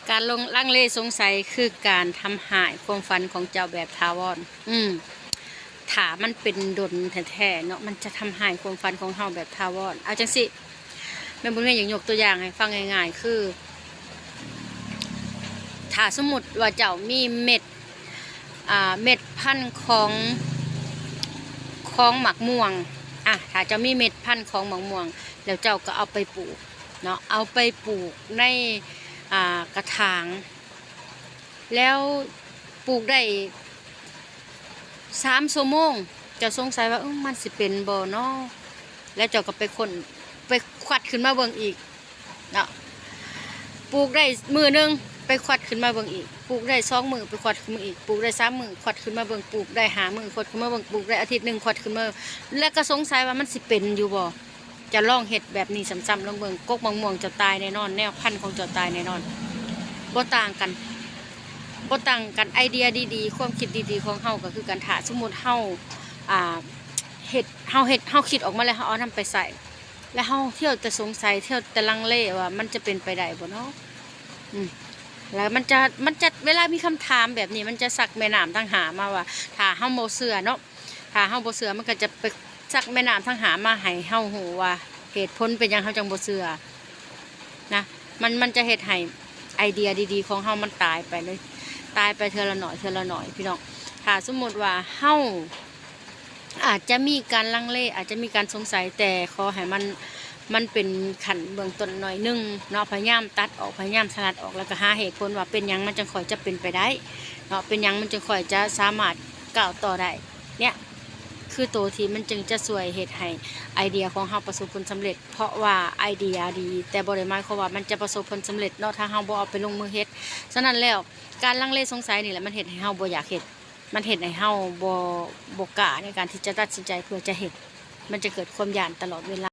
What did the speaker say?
ການຫຼົງ ລັງເລສົງໄສຄືການທຳຮ້າຍຄວາມຝັນຂອງເຈົ້າແບບຖາວອນ. ອືມ ຖ້າມັນເປັນດົນແທ້ໆເນາະ ມັນຈະທຳຮ້າຍຄວາມຝັນຂອງເຮົາແບບຖາວອນ. ເອົາຈັ່ງຊີ້ ແມ່ບຸນເມຍຢາກຍົກຕົວຢ່າງໃຫ້ຟັງງ່າຍໆ ຄື ຖ້າສົມມຸດວ່າເຈົ້າມີເມັດ ອ່າ ເມັດພັນຂອງ ຂອງໝາກມ່ວງ ອ່າ ຖ້າເຈົ້າມີເມັດພັນຂອງໝາກມ່ວງ ແລ້ວເຈົ້າກໍເອົາໄປປູກເນາະ ເອົາໄປປູກໃນ ອ່າ ກະຖາງ ແລ້ວປູກໄດ້ສາມຊົ່ວໂມງ ເຈົ້າສົງໄສວ່າ ເອີ ມັນຊິເປັນບໍ່ເນາະ? ແລ້ວເຈົ້າກໍໄປຄົ້ນ ໄປຄວັດຂຶ້ນມາເບິ່ງອີກເນາະ ປູກໄດ້ມື້ໜຶ່ງ ໄປຄວັດຂຶ້ນມາເບິ່ງອີກ ປູກໄດ້ສອງມື້ ໄປຄວັດຂຶ້ນມາອີກ ປູກໄດ້ສາມມື້ ຄວັດຂຶ້ນມາເບິ່ງ ປູກໄດ້ຫ້າມື້ ຄວັດຂຶ້ນມາເບິ່ງ ປູກໄດ້ອາທິດໜຶ່ງ ຄວັດຂຶ້ນມາ ແລ້ວກໍສົງໄສວ່າມັນຊິເປັນຢູ່ບໍ່? ເຈົ້າລອງເຮັດແບບນີ້ຊ້ຳໆລອງເບິ່ງ ກົກໝາກມ່ວງເຈົ້າຕາຍແນ່ນອນ ແນວພັນຂອງເຈົ້າຕາຍແນ່ນອນ. ບໍ່ຕ່າງກັນ ບໍ່ຕ່າງກັນ ໄອເດຍດີໆ ຄວາມຄິດດີໆຂອງເຮົາກໍຄືກັນ ຖ້າສົມມຸດເຮົາ ອ່າ ເຮັດ ເຮົາເຮັດ ເຮົາຄິດອອກມາແລ້ວ ເຮົາເອົານຳໄປໃຊ້ ແລ້ວເຮົາທ່ຽວແຕ່ສົງໄສ ທ່ຽວແຕ່ລັງເລວ່າມັນຈະເປັນໄປໄດ້ບໍ່ເນາະ? ອືມ ແລ້ວມັນຈະ ມັນຈະ ເວລາມີຄຳຖາມແບບນີ້ ມັນຈະຊັກແມ່ນ້ຳທັງຫ້າມາວ່າ ຖ້າເຮົາບໍ່ເຊື່ອເນາະ ຖ້າເຮົາບໍ່ເຊື່ອ ມັນກໍຈະໄປຊັກແມ່ນ້ຳທັງຫ້າມາໃຫ້ເຮົາຮູ້ວ່າ ເຫດຜົນເປັນຫຍັງເຮົາຈັ່ງບໍ່ເຊື່ອນະ. ມັນ ມັນຈະເຮັດໃຫ້ໄອເດຍດີໆຂອງເຮົາມັນຕາຍໄປເລີຍ ຕາຍໄປເທື່ອລະໜ້ອຍ ເທື່ອລະໜ້ອຍ ພີ່ນ້ອງ. ຖ້າສົມມຸດວ່າເຮົາອາດຈະມີການລັງເລ ອາດຈະມີການສົງໄສ ແຕ່ຂໍໃຫ້ມັນ ມັນເປັນຂັ້ນເບື້ອງຕົ້ນໜ້ອຍໜຶ່ງເນາະ ພະຍາຍາມຕັດອອກ ພະຍາຍາມສະຫຼັດອອກ ແລ້ວກໍຫາເຫດຜົນວ່າເປັນຫຍັງມັນຈັ່ງຄ່ອຍຈະເປັນໄປໄດ້ເນາະ ເປັນຫຍັງມັນຈຶ່ງຄ່ອຍຈະສາມາດກ້າວຕໍ່ໄດ້. ເນີ້ຍຄືໂຕທີ່ມັນຈຶ່ງຈະຊ່ວຍເຮັດໃຫ້ໄອເດຍຂອງເຮົາປະສົບຜົນສຳເລັດ ເພາະວ່າໄອເດຍດີ ແຕ່ບໍ່ໄດ້ໝາຍຄວາມວ່າມັນຈະປະສົບຜົນສຳເລັດເນາະ ຖ້າເຮົາບໍ່ເອົາໄປລົງມືເຮັດ. ສະນັ້ນແລ້ວ ການລັງເລສົງໄສນີ້ແຫຼະ ມັນເຮັດໃຫ້ເຮົາບໍ່ຢາກເຮັດ ມັນເຮັດໃຫ້ເຮົາບໍ່ ບໍ່ກ້າໃນການທີ່ຈະຕັດສິນໃຈເພື່ອຈະເຮັດ ມັນຈະເກີດຄວາມຢ້ານຕະຫຼອດເວລາ.